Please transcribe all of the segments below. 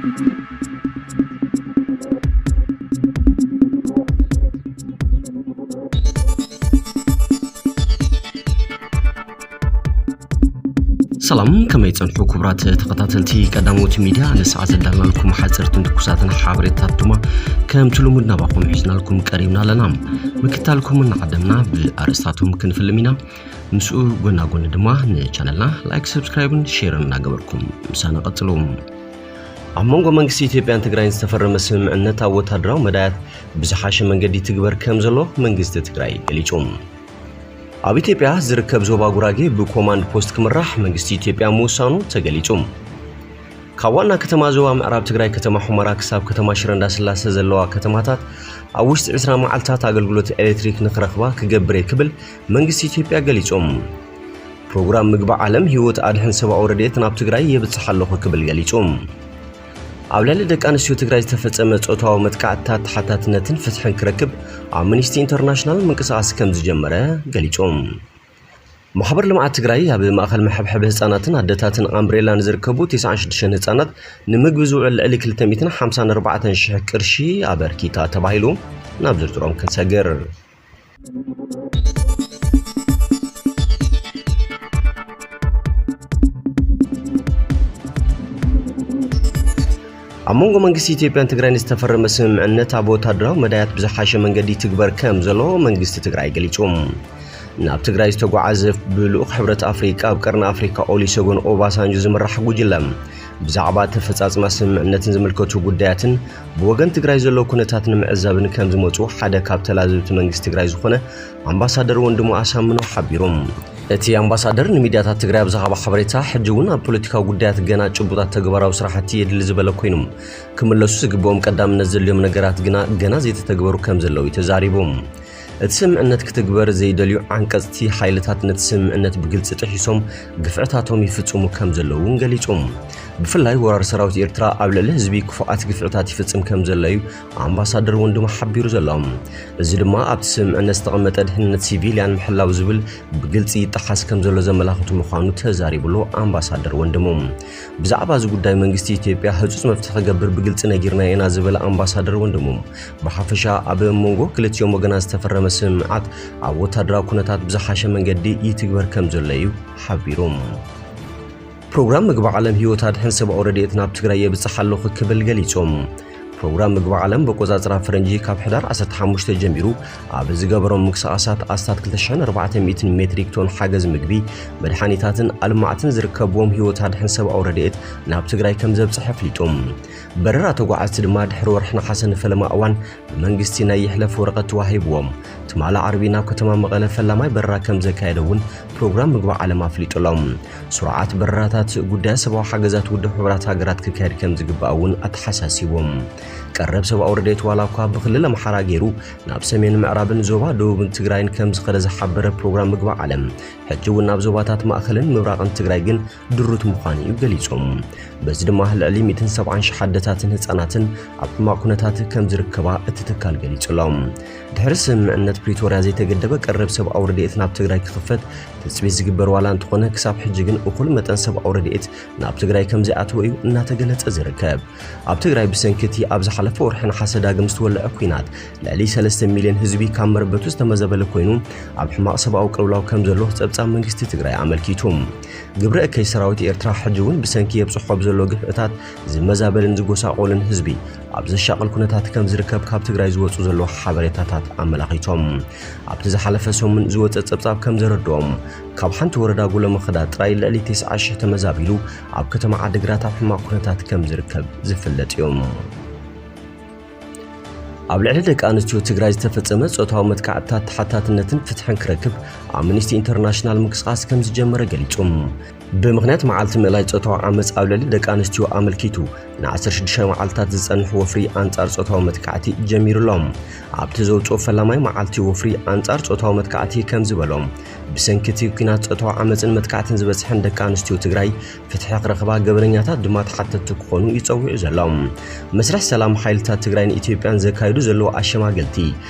ሰላም፣ ከመይ ጸንሑ ክቡራት ተኸታተልቲ ቀዳሞት ሚድያ? ንሰዓት ዘዳለናልኩም ሓጸርትን ትኩሳትን ሓበሬታት ድማ ከምቲ ልሙድ ናባኹም ሒዝናልኩም ቀሪብና ኣለና። ምክታልኩም እናዓደምና ብኣርእስታቶም ክንፍልም ኢና። ምስኡ ጎና ጎኒ ድማ ንቻነልና ላይክ፣ ሰብስክራይብን ሼርን እናገበርኩም ምሳና ቀጽሉ። ኣብ መንጎ መንግስቲ ኢትዮጵያን ትግራይን ዝተፈረመ ስምምዕነት ኣብ ወታደራዊ መዳያት ብዝሓሸ መንገዲ ትግበር ከም ዘሎ መንግስቲ ትግራይ ገሊጹ። ኣብ ኢትዮጵያ ዝርከብ ዞባ ጉራጌ ብኮማንድ ፖስት ክምራሕ መንግስቲ ኢትዮጵያ ምውሳኑ ተገሊጹ። ካብ ዋና ከተማ ዞባ ምዕራብ ትግራይ ከተማ ሑመራ ክሳብ ከተማ ሽረ እንዳስላሰ ዘለዋ ከተማታት ኣብ ውሽጢ ዕስራ መዓልታት ኣገልግሎት ኤሌክትሪክ ንክረኽባ ክገብር እየ ክብል መንግስቲ ኢትዮጵያ ገሊጹ። ፕሮግራም ምግቢ ዓለም ህይወት ኣድሕን ሰብኣዊ ረድኤት ናብ ትግራይ የብጽሕ ኣለኹ ክብል ገሊጹ። ኣብ ልዕሊ ደቂ ኣንስትዮ ትግራይ ዝተፈጸመ ጾታዊ መጥቃዕትታት ተሓታትነትን ፍትሕን ክረክብ ኣምኒስቲ ኢንተርናሽናል ምንቅስቓስ ከም ዝጀመረ ገሊጹ። ማሕበር ልምዓት ትግራይ ኣብ ማእኸል መሐብሐቢ ህፃናትን ኣደታትን ኣምብሬላ ንዝርከቡ ተስዓን ሽዱሽተን ህፃናት ንምግቢ ዝውዕል ልዕሊ ክልተ ሚእትን ሓምሳን ኣርባዕተን ሽሕ ቅርሺ ኣበርኪታ ተባሂሉ። ናብ ዝርዝሮም ክንሰግር። ኣብ መንጎ መንግስቲ ኢትዮጵያን ትግራይን ዝተፈረመ ስምምዕነት ኣብ ወታደራዊ መዳያት ብዝሓሸ መንገዲ ትግበር ከም ዘሎ መንግስቲ ትግራይ ገሊጹ። ናብ ትግራይ ዝተጓዓዘ ብልኡኽ ሕብረት ኣፍሪቃ ኣብ ቀርኒ ኣፍሪካ ኦሊሰጎን ኦባሳንጆ ዝምራሕ ጉጅለ ብዛዕባ ተፈጻጽማ ስምምዕነትን ዝምልከቱ ጉዳያትን ብወገን ትግራይ ዘሎ ኩነታት ንምዕዛብን ከም ዝመጹ ሓደ ካብ ተላዘብቲ መንግስቲ ትግራይ ዝኾነ ኣምባሳደር ወንድሙ ኣሳምነው ሓቢሩ። እቲ ኣምባሳደር ንሚድያታት ትግራይ ኣብ ዝሃቦ ሓበሬታ፣ ሕጂ እውን ኣብ ፖለቲካዊ ጉዳያት ገና ጭቡጣት ተግባራዊ ስራሕቲ የድሊ ዝበለ ኮይኑ፣ ክምለሱ ዝግብኦም ቀዳምነት ዘድልዮም ነገራት ግና ገና ዘይተተግበሩ ከም ዘለዉ እዩ ተዛሪቡ። እቲ ስምምዕነት ክትግበር ዘይደልዩ ዓንቀጽቲ ሓይልታት ነቲ ስምምዕነት ብግልጺ ጥሒሶም ግፍዕታቶም ይፍጽሙ ከም ዘለዉ እውን ገሊጹ። ብፍላይ ወራር ሰራዊት ኤርትራ ኣብ ልዕሊ ህዝቢ ክፉኣት ግፍዕታት ይፍጽም ከም ዘሎ እዩ ኣምባሳደር ወንድሙ ሓቢሩ ዘሎ። እዚ ድማ ኣብቲ ስምምዕነት ዝተቐመጠ ድሕንነት ሲቪልያን ምሕላው ዝብል ብግልጺ ይጠሓስ ከም ዘሎ ዘመላኽቱ ምዃኑ ተዛሪቡ ኣሎ ኣምባሳደር ወንድሙ። ብዛዕባ እዚ ጉዳይ መንግስቲ ኢትዮጵያ ህጹጽ መፍትሒ ክገብር ብግልጺ ነጊርና ኢና ዝበለ ኣምባሳደር ወንድሙ፣ ብሓፈሻ ኣብ መንጎ ክልቲኦም ወገናት ዝተፈረመ ስምምዓት ኣብ ወታደራዊ ኩነታት ብዝሓሸ መንገዲ ይትግበር ከም ዘሎ እዩ ሓቢሩ። ፕሮግራም ምግቢ ዓለም ህይወት ኣድሕን ሰብኣዊ ረድኤት ናብ ትግራይ የብጽሕ ኣለኹ ክብል ገሊጹ። ፕሮግራም ምግቢ ዓለም በቆጻጽራ ፈረንጂ ካብ ሕዳር ዓሰርተ ሓሙሽተ ጀሚሩ ኣብ ዝገበሮም ምንቅስቓሳት ኣስታት ክልተ ሽሕን ኣርባዕተ ሚእትን ሜትሪክ ቶን ሓገዝ ምግቢ፣ መድሓኒታትን ኣልማዕትን ዝርከብዎም ህይወት ኣድሕን ሰብኣዊ ረድኤት ናብ ትግራይ ከም ዘብጽሐ ኣፍሊጡ። በረራ ተጓዓዝቲ ድማ ድሕሪ ወርሒ ነሓሰ ንፈለማ እዋን ብመንግስቲ ናይ ይሕለፍ ወረቐት ተዋሂብዎም። ትማሊ ዓርቢ ናብ ከተማ መቐለ ፈላማይ በረራ ከም ዘካየደ እውን ፕሮግራም ምግቢ ዓለም ኣፍሊጡ ኣሎ። ስሩዓት በረራታት ጉዳያት ሰብኣዊ ሓገዛት ውድብ ሕቡራት ሃገራት ክካየድ ከም ዝግባእ እውን ኣተሓሳሲቦም። ቀረብ ሰብኣዊ ረድኤት ዋላ እኳ ብክልል ኣምሓራ ገይሩ ናብ ሰሜን ምዕራብን ዞባ ደቡብን ትግራይን ከም ዝኸደ ዝሓበረ ፕሮግራም ምግቢ ዓለም፣ ሕጂ እውን ናብ ዞባታት ማእኸልን ምብራቕን ትግራይ ግን ድሩት ምዃኑ እዩ ገሊጹ። በዚ ድማ ልዕሊ ሚእትን ሰብዓን ሽሕ ኣደታትን ህጻናትን ኣብ ሕማቕ ኩነታት ከም ዝርከባ እቲ ትካል ገሊጹ ኣሎ። ድሕሪ ስምምዕነት ፕሪቶርያ ዘይተገደበ ቀረብ ሰብኣዊ ረድኤት ናብ ትግራይ ክኽፈት ትጽቢት ዝግበር ዋላ እንተኾነ፣ ክሳብ ሕጂ ግን እኹል መጠን ሰብኣዊ ረድኤት ናብ ትግራይ ከም ዘይኣተወ እዩ እናተገለጸ ዝርከብ። ኣብ ትግራይ ብሰንኪ እቲ ኣብ ዝሓለፈ ወርሒ ነሓሰ ዳግም ዝተወልዐ ኲናት ልዕሊ ሰለስተ ሚልዮን ህዝቢ ካብ መረበቱ ዝተመዘበለ ኮይኑ፣ ኣብ ሕማቕ ሰብኣዊ ቅልውላው ከም ዘሎ ጸብጻብ መንግስቲ ትግራይ ኣመልኪቱ። ግብረ እከይ ሰራዊት ኤርትራ ሕጂ እውን ብሰንኪ የብጽሖ ብዘሎ ግፍዕታት ዝመዛበልን ዝጎሳቆልን ህዝቢ ኣብ ዘሻቕል ኩነታት ከም ዝርከብ ካብ ትግራይ ዝወጹ ዘለዉ ሓበሬታታት ኣመላኺቶም። ኣብቲ ዝሓለፈ ሰሙን ዝወጸ ጸብጻብ ከም ዘረድኦም፣ ካብ ሓንቲ ወረዳ ጉለመኸዳ ጥራይ ልዕሊ ተስዓ ሽሕ ተመዛቢሉ ኣብ ከተማ ዓዲግራት ኣብ ሕማቕ ኩነታት ከም ዝርከብ ዝፍለጥ እዩ። ኣብ ልዕሊ ደቂ ኣንስትዮ ትግራይ ዝተፈጸመ ጾታዊ መጥቃዕትታት ተሓታትነትን ፍትሕን ክረክብ ኣምኒስቲ ኢንተርናሽናል ምንቅስቓስ ከም ዝጀመረ ገሊጹ። ብምኽንያት መዓልቲ ምእላይ ጾታዊ ዓመጽ ኣብ ልዕሊ ደቂ ኣንስትዮ ኣመልኪቱ፣ ንዓሰርተ ሽዱሽተ መዓልታት ዝጸንሕ ወፍሪ ኣንጻር ጾታዊ መጥቃዕቲ ጀሚሩ ኣሎ። ኣብቲ ዘውጽኦ ፈላማይ መዓልቲ ወፍሪ ኣንጻር ጾታዊ መጥቃዕቲ ከም ዝበሎ፣ ብሰንኪ እቲ ኲናት ጾታዊ ዓመጽን መጥቃዕትን ዝበጽሐን ደቂ ኣንስትዮ ትግራይ ፍትሒ ክረኽባ፣ ገበነኛታት ድማ ተሓተትቲ ክኾኑ እዩ ጸዊዑ ዘሎ። መስርሕ ሰላም ሓይልታት ትግራይን ኢትዮጵያን ዘካይዱ ዘለዉ ኣሸማገልቲ፣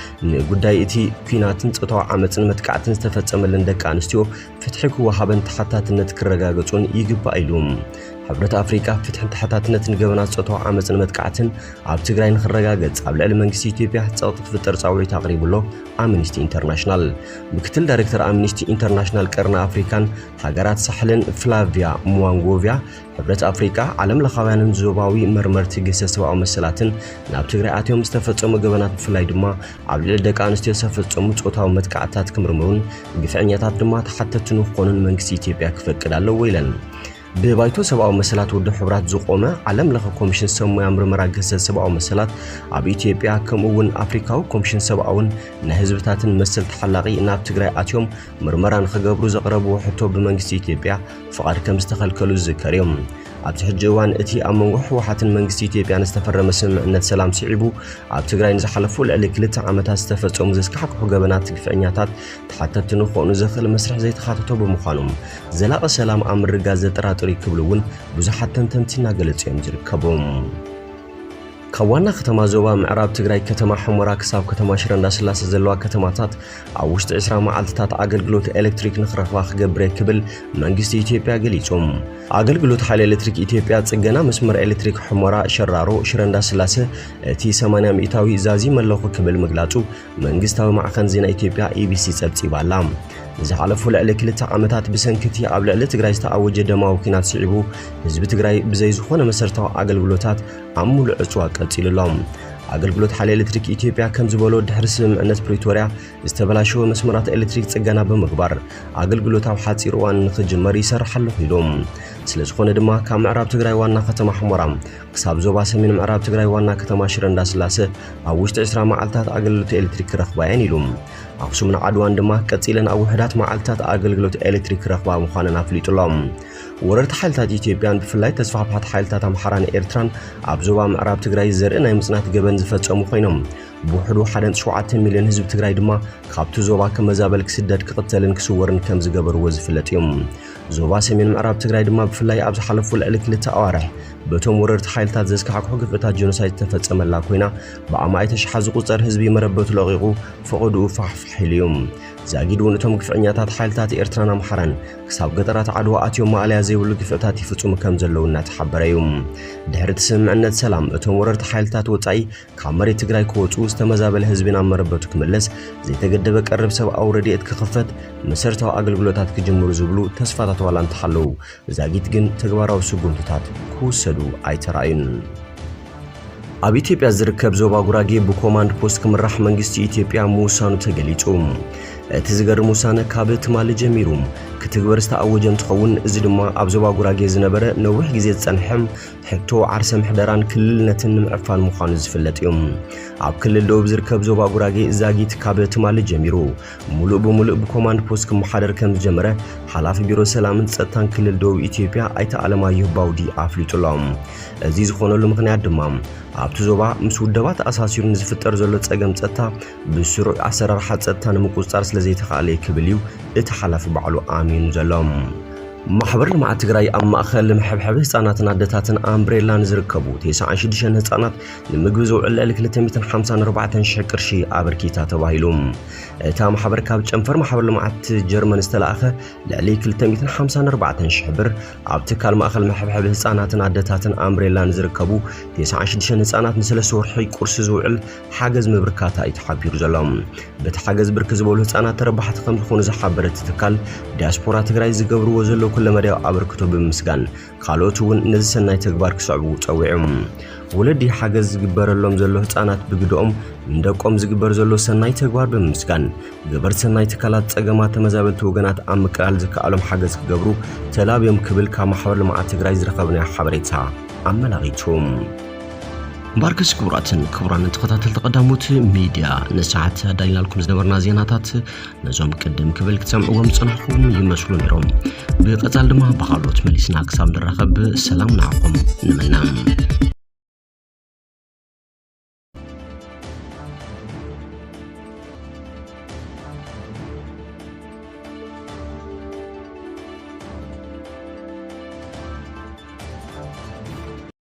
ንጉዳይ እቲ ኲናትን ጾታዊ ዓመጽን መጥቃዕትን ዝተፈጸመለን ደቂ ኣንስትዮ ፍትሒ ክወሃበን ተሓታትነት ክረጋገጹን ይግባእ ኢሉ። ሕብረት ኣፍሪቃ ፍትሕን ተሓታትነትን ገበናት ጾታዊ ዓመጽን መጥቃዕትን ኣብ ትግራይ ንኽረጋገጽ ኣብ ልዕሊ መንግስቲ ኢትዮጵያ ጸቕጢ ክፍጠር ጻውዒት ኣቕሪቡ ኣሎ ኣምኒስቲ ኢንተርናሽናል። ምክትል ዳይሬክተር ኣምኒስቲ ኢንተርናሽናል ቀርኒ ኣፍሪካን ሃገራት ሳሕልን ፍላቪያ ሙዋንጎቪያ፣ ሕብረት ኣፍሪቃ ዓለም ለኻውያንን ዞባዊ መርመርቲ ግህሰት ሰብኣዊ መሰላትን ናብ ትግራይ ኣትዮም ዝተፈጸሙ ገበናት ብፍላይ ድማ ኣብ ልዕሊ ደቂ ኣንስትዮ ዝተፈጸሙ ጾታዊ መጥቃዕትታት ክምርምሩን ግፍዐኛታት ድማ ተሓተትቲ ንክኾኑን መንግስቲ ኢትዮጵያ ክፈቅድ ኣለዎ ኢለን። ብባይቶ ሰብኣዊ መሰላት ውድብ ሕቡራት ዝቆመ ዓለም ለኸ ኮሚሽን ሰብ ሞያ ምርመራ ግህሰት ሰብኣዊ መሰላት ኣብ ኢትዮጵያ ከምኡ እውን ኣፍሪካዊ ኮሚሽን ሰብኣውን ናይ ህዝብታትን መሰል ተሓላቒ ናብ ትግራይ ኣትዮም ምርመራ ንኽገብሩ ዘቕረብዎ ሕቶ ብመንግስቲ ኢትዮጵያ ፍቓድ ከም ዝተኸልከሉ ዝዝከር እዩ። ኣብዚ ሕጂ እዋን እቲ ኣብ መንጎ ህወሓትን መንግስቲ ኢትዮጵያን ዝተፈረመ ስምምዕነት ሰላም ስዒቡ ኣብ ትግራይ ንዝሓለፉ ልዕሊ ክልተ ዓመታት ዝተፈጸሙ ዘስካሕክሑ ገበናት ግፍዐኛታት ተሓተትቲ ንክኾኑ ዘኽእል መስርሕ ዘይተኻተቶ ብምዃኑ ዘላቒ ሰላም ኣብ ምርጋዝ ዘጠራጥር እዩ ክብሉ እውን ብዙሓት ተንተንቲ እናገለጹ እዮም ዝርከቡ። ካብ ዋና ከተማ ዞባ ምዕራብ ትግራይ ከተማ ሑመራ ክሳብ ከተማ ሽረ እንዳስላሴ ዘለዋ ከተማታት ኣብ ውሽጢ ዕስራ መዓልትታት ኣገልግሎት ኤሌክትሪክ ንክረኽባ ክገብር እየ ክብል መንግስቲ ኢትዮጵያ ገሊጹ። ኣገልግሎት ሓይሊ ኤሌክትሪክ ኢትዮጵያ ጽገና መስመር ኤሌክትሪክ ሑመራ ሸራሮ ሽረ እንዳስላሴ እቲ ሰማንያ ሚእታዊ ዛዚመ ኣለኹ ክብል ምግላጹ መንግስታዊ ማዕኸን ዜና ኢትዮጵያ ኢቢሲ ጸብጺባ ኣላ። ንዝሓለፉ ልዕሊ ክልተ ዓመታት ብሰንኪ እቲ ኣብ ልዕሊ ትግራይ ዝተኣወጀ ደማዊ ኲናት ስዒቡ ህዝቢ ትግራይ ብዘይ ዝኾነ መሰረታዊ ኣገልግሎታት ኣብ ሙሉእ ዕጽዋ ቀጺሉ ኣሎ። ኣገልግሎት ሓይሊ ኤሌክትሪክ ኢትዮጵያ ከም ዝበሎ ድሕሪ ስምምዕነት ፕሪቶርያ ዝተበላሸወ መስመራት ኤሌክትሪክ ጽገና ብምግባር ኣገልግሎት ኣብ ሓጺር እዋን ንኽጅመር ይሰርሕ ኣለኹ ኢሉ። ስለ ዝኾነ ድማ ካብ ምዕራብ ትግራይ ዋና ከተማ ሑመራ ክሳብ ዞባ ሰሜን ምዕራብ ትግራይ ዋና ከተማ ሽረ እንዳስላሴ ኣብ ውሽጢ ዕስራ መዓልታት ኣገልግሎት ኤሌክትሪክ ክረኽባ እየን ኢሉ። ኣኽሱምን ዓድዋን ድማ ቀጺለን ኣብ ውሑዳት መዓልታት ኣገልግሎት ኤሌክትሪክ ክረኽባ ምዃነን ኣፍሊጡ ኣሎ። ወረርቲ ሓይልታት ኢትዮጵያን ብፍላይ ተስፋሕፋሕቲ ሓይልታት ኣምሓራን ኤርትራን ኣብ ዞባ ምዕራብ ትግራይ ዘርኢ ናይ ምጽናት ገበን ዝፈጸሙ ኮይኖም ብውሕዱ ሓደ ነጥቢ ሸውዓተ ሚልዮን ህዝቢ ትግራይ ድማ ካብቲ ዞባ ክመዛበል ክስደድ ክቕተልን ክስወርን ከም ዝገበርዎ ዝፍለጥ እዩ። ዞባ ሰሜን ምዕራብ ትግራይ ድማ ብፍላይ ኣብ ዝሓለፉ ልዕሊ ክልተ ኣዋርሕ በቶም ወረርቲ ሓይልታት ዘስካሕክሑ ግፍዕታት ጀኖሳይድ ዝተፈጸመላ ኮይና ብኣማኢት ኣሽሓት ዝቑጸር ህዝቢ መረበቱ ለቒቑ ፈቐድኡ ፋሕፋሕ ኢሉ እዩ። ዛጊድ እውን እቶም ግፍዐኛታት ሓይልታት ኤርትራን ኣምሓራን ክሳብ ገጠራት ዓድዋ ኣትዮም ማእለያ ዘይብሉ ግፍዕታት ይፍጽሙ ከም ዘለዉ እናተሓበረ እዩ። ድሕሪ እቲ ስምምዕነት ሰላም እቶም ወረርቲ ሓይልታት ወጻኢ ካብ መሬት ትግራይ ክወጹ ዝተመዛበለ ህዝቢ ናብ መረበቱ ክምለስ ዘይተገደበ ቀረብ ሰብኣዊ ረድኤት ክኽፈት መሰረታዊ ኣገልግሎታት ክጅምሩ ዝብሉ ተስፋታት ዋላ እንተሃለዉ ዛጊት ግን ተግባራዊ ስጉምትታት ክውሰዱ ኣይተራእዩን። ኣብ ኢትዮጵያ ዝርከብ ዞባ ጉራጌ ብኮማንድ ፖስት ክምራሕ መንግስቲ ኢትዮጵያ ምውሳኑ ተገሊጹ። እቲ ዝገርም ውሳነ ካብ ትማሊ ጀሚሩ ክትግበር ዝተኣወጀ እንትኸውን፣ እዚ ድማ ኣብ ዞባ ጉራጌ ዝነበረ ነዊሕ ግዜ ዝጸንሐ ሕቶ ዓርሰ ምሕደራን ክልልነትን ንምዕፋን ምዃኑ ዝፍለጥ እዩ። ኣብ ክልል ደቡብ ዝርከብ ዞባ ጉራጌ ዛጊት ካብ ትማሊ ጀሚሩ ሙሉእ ብሙሉእ ብኮማንድ ፖስት ክመሓደር ከም ዝጀመረ ሓላፊ ቢሮ ሰላምን ጸጥታን ክልል ደቡብ ኢትዮጵያ ኣይተ ኣለማየሁ ባውዲ ኣፍሊጡ ኣሎ። እዚ ዝኾነሉ ምኽንያት ድማ ኣብቲ ዞባ ምስ ውደባ ተኣሳሲሩ ንዝፍጠር ዘሎ ጸገም ጸጥታ ብስሩዕ ኣሰራርሓ ጸጥታ ንምቁጽጻር ስለ ዘይተኻእለ እዩ ክብል እዩ እቲ ሓላፊ ባዕሉ ኣሚኑ ዘሎ። ማሕበር ልምዓት ትግራይ ኣብ ማእኸል መሐብሐቢ ህፃናትን ኣደታትን ኣምብሬላ ንዝርከቡ ተስዓን ሽዱሽተን ህፃናት ንምግቢ ዝውዕል ልዕሊ ክልተ ሚእትን ሓምሳን ኣርባዕተን ሽሕ ቅርሺ ኣበርኪታ ተባሂሉ። እታ ማሕበር ካብ ጨንፈር ማሕበር ልምዓት ጀርመን ዝተላእኸ ልዕሊ ክልተ ሚእትን ሓምሳን ኣርባዕተን ሽሕ ብር ኣብ ትካል ማእኸል መሐብሐቢ ህፃናትን ኣደታትን ኣምብሬላ ንዝርከቡ ተስዓን ሽዱሽተን ህፃናት ንሰለስተ ወርሒ ቁርሲ ዝውዕል ሓገዝ ምብርካታ እዩ ተሓቢሩ ዘሎ። በቲ ሓገዝ ብርክት ዝበሉ ህፃናት ተረባሕቲ ከም ዝኾኑ ዝሓበረ እቲ ትካል፣ ዲያስፖራ ትግራይ ዝገብርዎ ዘለዉ ኩለመዳያዊ ኣበርክቶ ብምምስጋን፣ ካልኦት እውን ነዚ ሰናይ ተግባር ክስዕቡ ጸዊዑ። ወለዲ ሓገዝ ዝግበረሎም ዘሎ ህፃናት ብግደኦም ንደቆም ዝግበር ዘሎ ሰናይ ተግባር ብምምስጋን፣ ገበርቲ ሰናይ ትካላት ጸገማት ተመዛበልቲ ወገናት ኣብ ምቅላል ዝከኣሎም ሓገዝ ክገብሩ ተላብዮም ክብል ካብ ማሕበር ልምዓት ትግራይ ዝረኸብናዮ ሓበሬታ ኣመላኺቱ። እምበኣርከስ ክቡራትን ክቡራንን ተኸታተልቲ ቀዳሞት ሚድያ፣ ንሰዓት ኣዳሊናልኩም ዝነበርና ዜናታት ነዞም ቅድም ክብል ክትሰምዕዎም ዝጸናሕኩም ይመስሉ ነይሮም። ብቐጻል ድማ ብኻልኦት መሊስና ክሳብ ንራኸብ ሰላም ንዓኹም ንምነ።